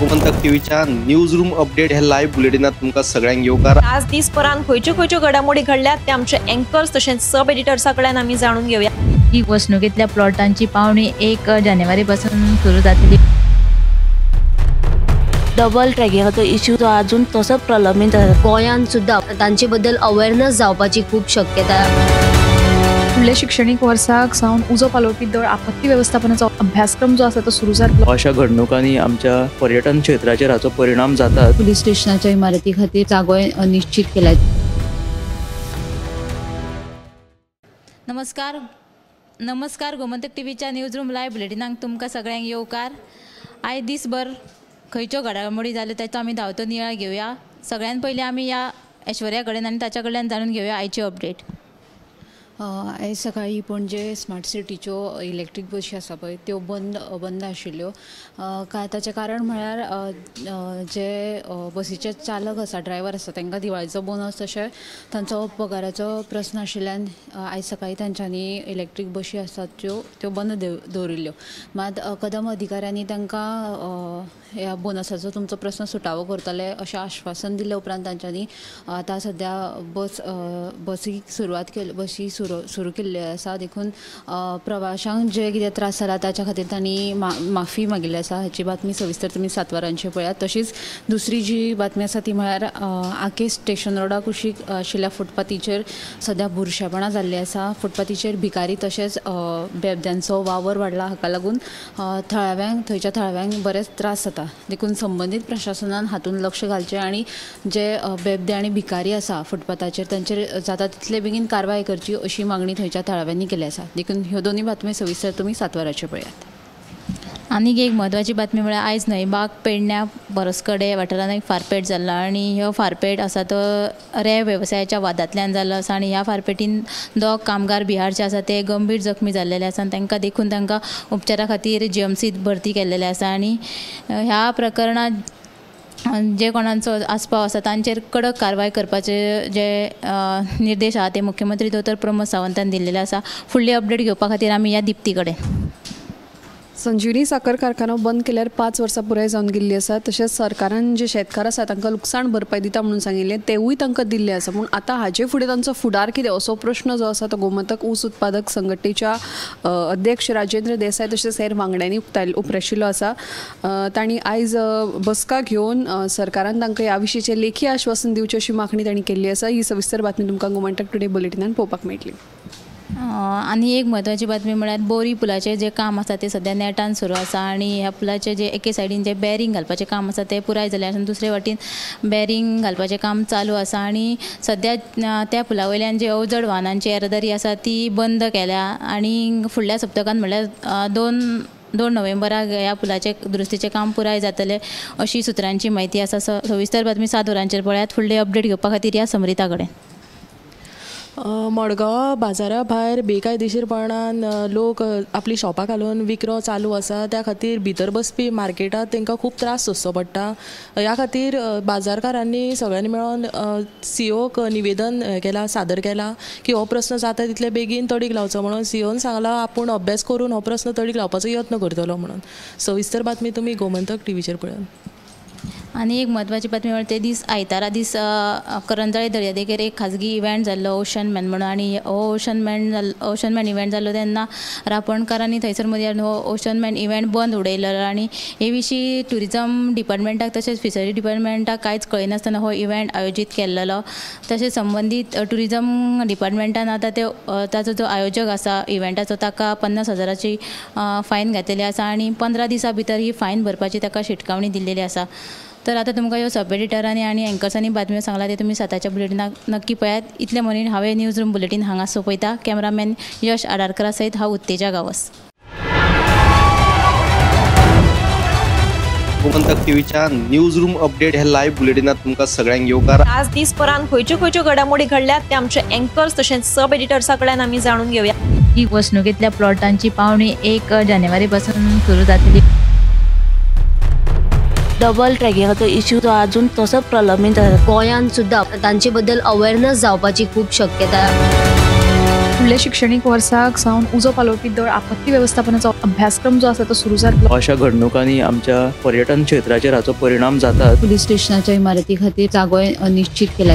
गोमंतक टीव्हीच्या news room update हे live बुलेटिनात तुमकां सगळ्यांक येवकार। आज दिसभरान खंयच्यो खंयच्यो घडामोडी घडल्यात ते आमचे अँकर्स तशेंच सब एडिटर्सा कडल्यान आमी जाणून घेवया। ही वसणुकेंतल्या प्लॉटांची पावणी 1 जानेवारी पासून सुरू जातली। डबल ट्रॅकिंगाचो इश्यू जो अजून तसोच प्रलंबीत आसा। गोंयांत सुद्दां तांचे बद्दल अवेअरनेस जावपाची खूब शक्यता। फुडल्या शिक्षणीक वर्साक सावन उजो पालोवपी दळ आपत्ती वेवस्थापनाचो अभ्यासक्रम जो आसा तो सुरू जातलो। अशा घडणुकांनी आमच्या पर्यटन क्षेत्राचेर हाचो परिणाम जाता। पुलीस स्टेशनाच्या इमारती खातीर जागो निश्चित केला। नमस्कार नमस्कार, गोमंतक टीव्हीच्या न्यूज रूम लायव्ह बुलेटिनाक तुमकां सगळ्यांक येवकार। आयज दिसभर खंयच्यो घडामोडी जाल्यो ताचो आमी धांवतो नियाळ घेवया। सगळ्यान पयलीं आमी ह्या ऐश्वर्या कडेन आनी ताच्या कडल्यान जाणून घेवया आयची अपडेट। आयज सकाळीं पणजे स्मार्ट सिटीच्यो इलेक्ट्रीक बशी आसा पळय त्यो बंद आशिल्ल्यो। ताचें कारण म्हळ्यार जे बसीचे चालक आसा, ड्रायव्हर आसा, तांकां दिवाळीचो बोनस तशें तांचो पगाराचो प्रस्न आशिल्ल्यान आयज सकाळीं तांच्यांनी इलेक्ट्रीक बशी आसात त्यो बंद दवरिल्ल्यो। मात कदम अधिकाऱ्यांनी तांकां ह्या बोनसाचो तुमचो प्रस्न सुटावो करतले अशें आश्वासन दिले उपरांत तांच्यांनी आतां सद्या बसीक सुरवात केली, बशी सुरू केल्ले आसा। देखून प्रवाशांक जे कितें त्रास जाला ताच्या खातीर तांणी माफी मागिल्ली आसा। हाची बातमी सविस्तर तुमी 7 वरांचेर पळयात। तशीच दुसरी जी बातमी आसा ती म्हळ्यार आके स्टेशन रोडा कुशीक आशिल्ल्या फुटपाथीचेर सद्या बुरशेपणां जाल्लीं आसा। फुटपाथीचेर भिकारी तशेंच बेबद्यांचो वावर वाडला, हाका लागून थळाव्यांक, थंयच्या थळाव्यांक बरेच त्रास जाता। देखून संबंदीत प्रशासनान हातूंत लक्ष घालचें आनी जे बेबदे आनी भिकारी आसा फुटपाथाचेर तांचेर जाता तितले बेगीन कारवाय करची अशी मागणी थंयच्या थळाव्यांनी केली आसा। देखून ह्यो दोनूय बातम्यो सविस्तर तुमी 7 वरांचेर पळयात। आनीक एक म्हत्वाची बातमी म्हळ्यार आयज न्हंयबाग पेडण्या बरसकडे वाठारांत एक फारपेट जाल्लो आनी ह्यो फारपेट आसा तो रेंव वेवसायाच्या वादांतल्यान जाल्लो आसा आनी ह्या फारपेटीन 2 कामगार बिहारचे आसा ते गंभीर जखमी जाल्लेले आसा आनी तांकां देखून तांकां उपचारा खातीर जीएमसीत भरती केल्लेले आसा आनी ह्या प्रकरणांत जे कोणाचो आस्पाव आसा तांचेर कडक कारवाय करपाचे जे निर्देश आहा ते मुख्यमंत्री दोतोर प्रमोद सावंतान दिल्लेले आसा। फुडली अपडेट घेवपा खातीर आमी ह्या दिप्ती कडेन। संजीवनी साखर कारखानो बंद केल्यार 5 वर्सां पुराय जावन गेल्ली आसा। तशेंच सरकारान जे शेतकार आसा तांकां लुकसाण भरपाय दिता म्हणून सांगिल्लें तेवूय तांकां दिल्लें आसा। पूण आतां हाजे फुडें तांचो फुडार कितें असो प्रश्न जो आसा तो गोमंतक ऊस उत्पादक संघटनेच्या अध्यक्ष राजेंद्र देसाय तशेंच हेर वांगड्यांनी उप्राशिल्लो आसा। तांणी आयज बसका घेवन सरकारान तांकां ह्या विशींचें लेखी आश्वासन दिवचें अशी मागणी तांणी केल्ली आसा। ही सविस्तर बातमी तुमकां गोमंतक टुडे बुलेटिनान पळोवपाक मेळटली। आनी एक म्हत्वाची बातमी म्हळ्यार बोरी पुलाचें जें काम आसा तें सद्या नेटान सुरू आसा आनी ह्या पुलाचें जे एके सायडीन जें बॅरींग घालपाचें काम आसा तें पुराय जालें आसा आनी दुसरे वाटेन बॅरींग घालपाचें काम चालू आसा आनी सद्या त्या पुला वयल्यान जे अवजड वाहनांची येरादारी आसा ती बंद केल्या आनी फुडल्या सप्तकांत म्हळ्यार 2 नोव्हेंबराक ह्या पुलाचें दुरुस्तीचें काम पुराय जातलें अशी सुत्रांची म्हायती आसा। सविस्तर बातमी 7 वरांचेर पळयात। फुडली अपडेट घेवपा खातीर ह्या समरिता कडेन। मडगांव बाजारा भायर बेकायदेशीरपणान लोक आपली शॉपां घालून विक्रो चालू आसा, त्या खातीर भितर बसपी मार्केटांत तांकां खूब त्रास सोंसचो पडटा। ह्या खातीर बाजारकारांनी सगळ्यांनी मेळोन सीओक निवेदन केलां, सादर केलां की हो प्रस्न जाता तितले बेगीन तडीक लावचो म्हणून। सीओन सांगलां आपूण अभ्यास करून हो प्रस्न तडीक लावपाचो यत्न करतलो म्हणून। सविस्तर बातमी तुमी गोमंतक टीव्हीचेर पळयात। आनी एक म्हत्वाची बातमी म्हळ्यार ते दीस आयतारा दीस करंजाळे दर्यादेगेर एक खाजगी इव्हेंट जाल्लो ओशन मॅन म्हणून आनी हो ओशन मॅन इव्हेंट जाल्लो तेन्ना रापणकारांनी थंयसर मदीं हो ओशन मॅन इव्हेंट बंद उडयलो आनी हे विशीं ट्युरिजम डिपार्टमेंटाक तशेंच फिशरी डिपार्टमेंटाक कांयच कळयनासतना हो इव्हेंट आयोजीत केल्लो। तशेंच संबंदीत ट्युरिजम डिपार्टमेंटान आतां ते ताचो जो आयोजक आसा इव्हेंटाचो ताका 50,000ची फायन घातलेली आसा आनी 15 दिसां भितर ही फायन भरपाची ताका शिटकावणी दिल्लेली आसा। तर आतां तुमकां ह्यो सब एडिटरांनी आनी एंकर्सांनी बातम्यो सांगला ते तुमी 7च्या बुलेटिनाक नक्की पळयात। इतलें म्हणून हांवें न्यूज रूम बुलेटीन हांगा सोंपयता। कॅमेरामॅन यश आडारकरा सयत हांव उत्तेजा गांवस। गोमंतक टीव्हीच्या न्यूज रूम अपडेट हे लाईव्ह बुलेटिनात तुमकां सगळ्यांक येवकार। आज दिसभरान खंयच्यो खंयच्यो घडामोडी घडल्यात ते आमचे अँकर्स तशेंच सब एडिटर्सा कडल्यान आमी जाणून घेवया। ही वसणुकेंतल्या प्लॉटांची पावणी 1 जानेवारी पासून सुरू जातली। डबल ट्रॅकिंगाचो इश्यू जो अजून तसोच प्रलंबीत आसा। गोंयांत सुद्दां तांचे बद्दल अवेअरनेस जावपाची खूब शक्यता। फुडल्या शिक्षणीक वर्साक सावन उजो पालोवपी दळ आपत्ती वेवस्थापनाचो अभ्यासक्रम जो आसा तो सुरू जातलो. अशा घडणुकांनी आमच्या पर्यटन क्षेत्राचेर हाचो परिणाम जाता. पुलीस स्टेशनाच्या इमारती खातीर जागोय निश्चित केला.